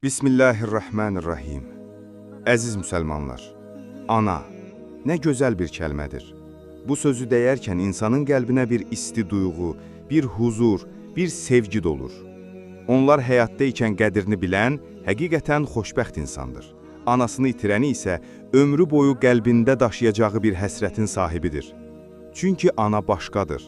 Bismillahirrahmanirrahim. Əziz müsəlmanlar, ana nə gözəl bir kəlmədir. Bu sözü deyərkən insanın qəlbinə bir isti duyğu, bir huzur, bir sevgi dolur. Onlar həyatda ikən qədrini bilən, həqiqətən xoşbəxt insandır. Anasını itirəni isə ömrü boyu qəlbində daşıyacağı bir həsrətin sahibidir. Çünki ana başqadır.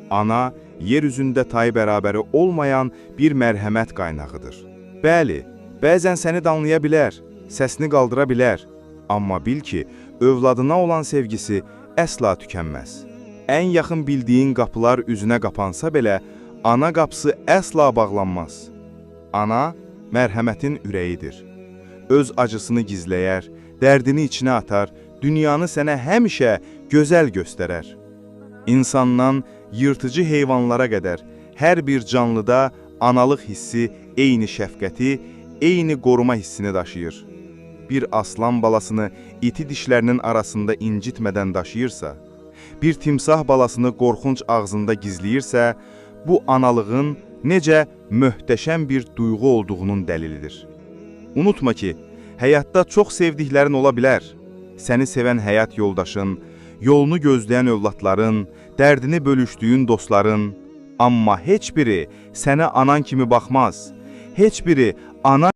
Ana, yer üzündə tayı bərabəri olmayan bir mərhəmət qaynağıdır. Bəli, bəzən səni danlaya bilər, səsini qaldıra bilər. Amma bil ki, övladına olan sevgisi əsla tükənməz. Ən yaxın bildiyin qapılar üzünə qapansa belə, ana qapısı əsla bağlanmaz. Ana, mərhəmətin ürəyidir. Öz acısını gizləyər, dərdini içinə atar, dünyanı sənə həmişə gözəl göstərər. İnsandan yırtıcı heyvanlara qədər hər bir canlıda analıq hissi eyni şəfqəti, eyni qoruma hissini daşıyır. Bir aslan balasını iti dişlərinin arasında incitmədən daşıyırsa, bir timsah balasını qorxunc ağzında gizləyirsə, bu analığın necə möhtəşəm bir duyğu olduğunun dəlilidir. Unutma ki, həyatda çox sevdiklərin ola bilər. Səni sevən həyat yoldaşın, yolunu gözləyən övladların, dərdini bölüşdüyün dostların, amma heç biri sənə anan kimi baxmaz. Heç biri ana